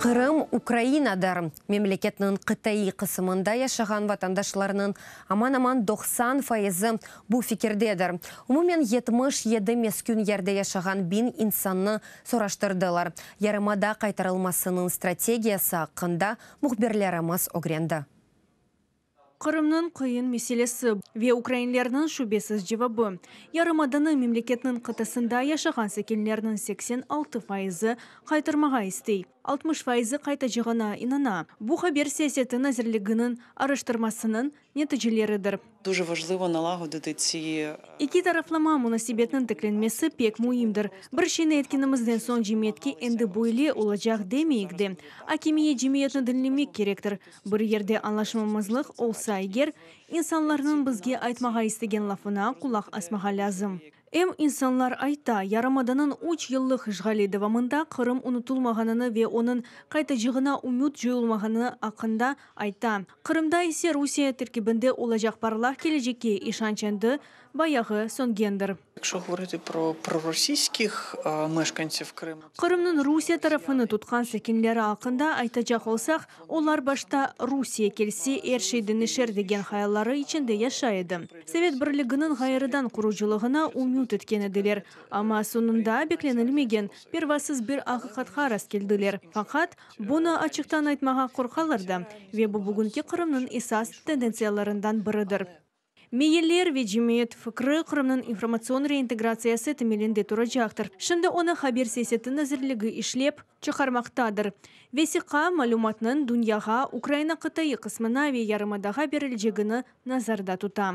Qırım, Ukrainadır. Memleketniñ qıtaiy qısımında yaşağan vatandaşlarnıñ aman-aman 90 fayızı bu fikirdedir. Umumen 77 meskün yerde yaşağan 1000 insannı soraştırdılar. Yarımada qaytarılmasınıñ strategiyası aqqında mühbirlerimiz ögrendi. Qırımnıñ qıyın meselesi ve ukrainlerniñ şübesiz cevabı. Yarımadanı memleketniñ qıtasında yaşağan sakinlerniñ 86 fayızı qaytarmağa istey, 60 fayızı qaytacağına inana. Bu Haber siyaseti nazirliginiñ araştırmasınıñ neticeleridir. Дуже важливо налагодити ці Eki taraflama munasebetniñ tiklenmesi pek müimdir. Bir şeyni etkenimizden soñ cemiyetke endi böyle olacaq demeyik de. Akimiyet cemiyetni diñlemek kerektir. Bir yerde añlaşmamazlıq olsa eger, insanlarnıñ bizge aytmağa istegen lafına qulaq asmağa lâzim. Em insanlar ayta, yarımadanıñ üç yıllıq işğali devamında Qırım unutılmağanını ve onıñ qaytacağına ümüt coyulmağanı aqqında ayta. Qırımda ise Rusiye terkibinde olacaq parlaq kelecekke işanç endi bayağı söngendir. Якщо говорити про проросійських мешканців Криму, Qırımnıñ Rusiye tarafını tutqan sakinleri aqqında aytacaq olsaq, olar başta Rusiye kelse er şey deñişer degen hayalları içinde yaşay edi. Sovet Birliginiñ ğayrıdan qurucılığına ümüt etken ediler. Amma soñunda beklenilmegen, pervasız bir aqiqatqa rastkeldiler. Faqat, bunı açıqtan aytmağa qorqalar da, ve bu bugünki Qırımnıñ esas tendentsiyalarından biridir. Meyiller ve cemiyet fikri Qırımnıñ informatsion reintegratsiyası temelinde turacaqtır. Şimdi onı Haber siyaseti nazirligi işlep çıqarmaqtadır. Vesiqa, malümatnıñ dünyağa, Ukraina qıtaiy qısmına ve yarımadağa berilecegini nazarda tuta.